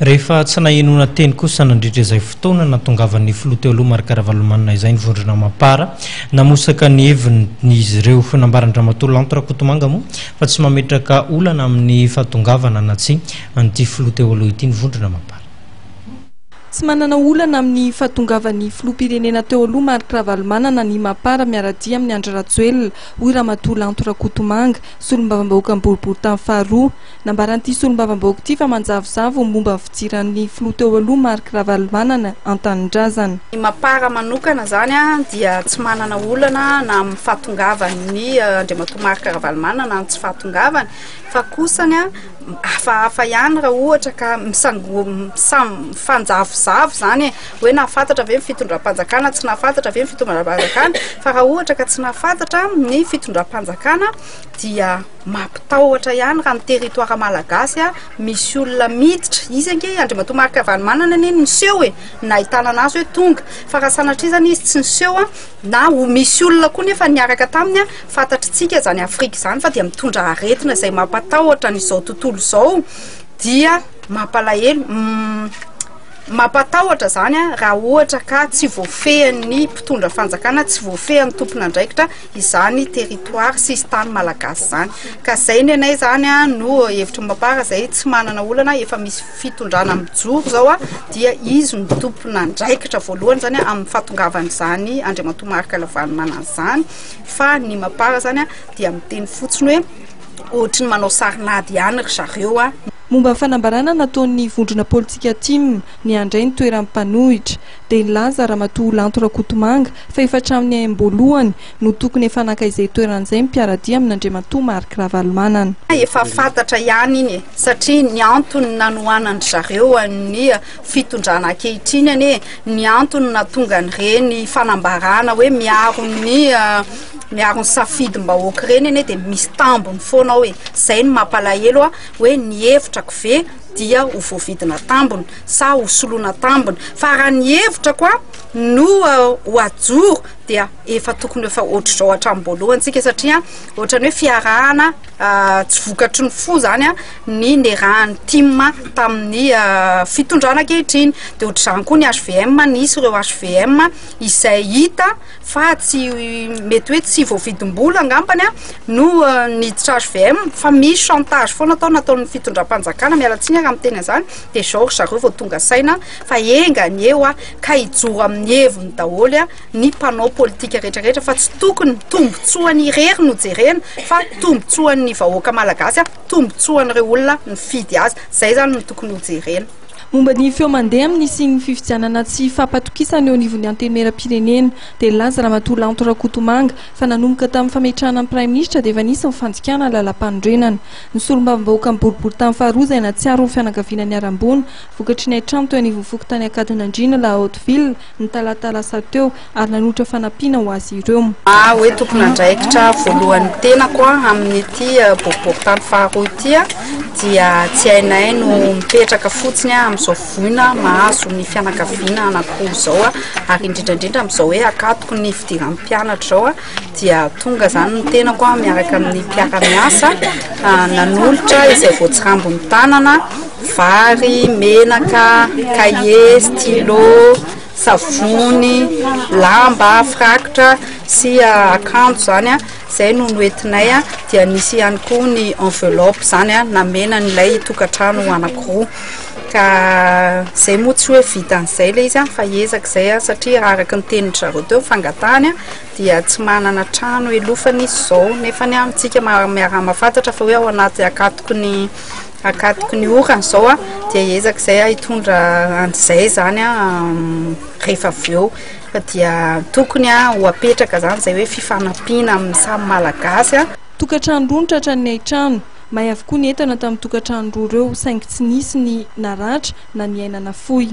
Rehefa tsy nahenoana teny kosa nandritra izay fotoana nahatongavan'ny filoha teo aloha Marc Ravalomanana izay ny vondrona Mapar, namosaka ny heviny izy ireo. Nambaran-dRamatoa Lanto Rakotomanga moa fa tsy mametraka olana amin'ny fahatongavana na tsia an'ity filoha teo aloha ity ny vondrona Mapar. Tsy manana olana amin'ny fahatongavan'ny filoham-pirenena teo aloha Marc Ravalomanana ny Mapar miara-dia amin'i Andry Rajoelina, hoy Ramatoa Lanto Rakotomanga, solombavambahoakan'ny boriborintany faharoa. Nambaran'ity solombavambahoaka ity fa manjavozavo ny momba ny fidiran'ny filoha teo aloha Marc Ravalomanana an-tanindrazana. Ny Mapar manokana izany dia tsy manana olana na amin'ny fahatongavan'ny Andriamatoa Marc Ravalomanana na ny tsy fahatongavany fa kosany hafahafa ihany raha ohatra ka misango- misam- mifanjavozavo izany e, hoe nahafantatra ve ny fitondram-panjakana, tsy nahafantatra ve ny fitondram-panjakana, fa raha ohatra ka tsy nahafantatra ny fitondram-panjakana dia Mampitahotra ihany raha ny territoire malagasy misy olona miditra, izy ange Andriamatoa Marc Ravalomanana anie no niseho e, nahitana anazy hoe tonga, fa raha sanatria zany izy tsy niseho na ho misy olona koa nefa niaraka taminy, fantatritsika izany Afrika izany fa dia mitondra aretina izay mampatahotra an'izao tontolo izao dia mampalahelo, mampatahotra zany raha ohatra ka tsy voafehin'ny mpitondra fanjakana, tsy voafehin'ny tompon'andraikitra izany territoire sisintany malagasy izany ka zay ny anay zany a no hevitry ny mapar zay tsy manana olana efa misy fitondrana mijoro zao a dia izy no tompon'andraikitra voalohany zany a amin'ny fahatongavan'izany Andriamatoa Marc Ravalomanana izany fa ny mapar zany a dia miteny fotsiny hoe ohatry ny manao sarin'ady ihany ry zareo a. Momba ny fanambarana nataon'ny vondrona politika tim ny handray ny toeran'ny mpanohitra dia nilaza Ramatoa Lanto Rakotomanga fa efa hatramin'ny aim-boalohany no tokony efa naka izay toerana izay ny mpiara-dia amin'Andriamatoa Marc Ravalomanana. Efa fantatra ihany iny e, satria ny antony nanohanan-dry zareo an'ny fitondrana ankehitriny anie, ny antony nahatonga an'ireny fanambarana hoe miaro ny miaro ny safidim-bahoaka ireny anie dia misy tambiny foana ao e, izay no mampalahelo ahy hoe ny hevitrako ve dia ho voavidina tambiny sa ho soloina tambiny, fa raha ny hevitrako a no ho ajoro dia efa tokony efa ohatr'izao hatramin'ny-boalohany tsika satria ohatran'ny hoe fiarahana tsy vokatry ny fo zany a ny nerahan'ny tim tamin'ny fitondrana ankehitriny, de ohatr'izany koa ny HVM, nisy ireo HVM izay hita fa tsy mety hoe tsy voavidim-bola angambany a no niditra HVM fa misy chantage foana atao nataon'ny fitondram-panjakana, miala tsiny aho raha miteny an'izany, de zao ry zareo vao tonga saina fa enga anie hoa ka hijoro amin'ny heviny daholo a ny mpanao politika rehetra rehetra fa tsy tokony tombotsoany irery no jerena fa tombotsoan'ny vahoaka malagasy a, tombotsoan'ireo olona nifidy azy, zay zany no tokony ho jerena. Momba ny feo mandeha amin'ny hisian'ny fifidianana tsy fampatokisana eo anivon'ny Antenimierampirenena dia nilaza Ramatoa Lanto Rakotomanga fa nanomboka tamin'ny fametrahana ny Praiminisitra dia efa nisy ny fandikana ny lalàmpanorenana. Ny solombavambahoakan'ny boriborintany faharoa izay nahatsiaro ny fianakaviana niharam-boina vokatry ny haintrano teo anivon'ny fokontany Ankadinandriana La Haute Ville ny talata lasa teo ary nanolotra fanampiana ho azy ireo. Maha hoe tompon'andraikitra voalohan'ny tenako amin'ity boriborintany faharoa ity dia tsy hainay no mipetraka fotsiny amin'izao voina mahazo ny fianakaviana anankiroa izao ary indrindra indrindra amin'izao hoe akatoko ny fidiran'ny mpianatra izao. dia tonga izany ny tenako miaraka amin'ny mpiara-miasa nanolotra izay voatsirambin'ny tanana, vary, menaka, kahie, stylo, savony, lamba, firakotra sy akanjo izany izay no noentinay dia nisy ihany koa ny enveloppe izany namena an'ilay tokantrano anankiroa ka izay moa tsy hoe vitan'izay ilay izy fa ezaka izay satria raha araka ny tenin-dry zareo teo ny fangatahany dia tsy manana trano hialofana izy izao nefany amintsika miaraha-mahafantatra fa hoe ao anaty akatoky ny akatoky ny orana izao a dia hiezaka izay aho hitondra an'izay izany a rehefa avy eo fa dia tokony a ho apetraka izany izay hoe fifanampiana amin'ny samy malagasy a. Tokantrano roa no tratran'ny haintrano. May avokoa ny entana tamin'ny tokantrano roa ireo saingy tsy nisy ny naratra na ny aina nafoy.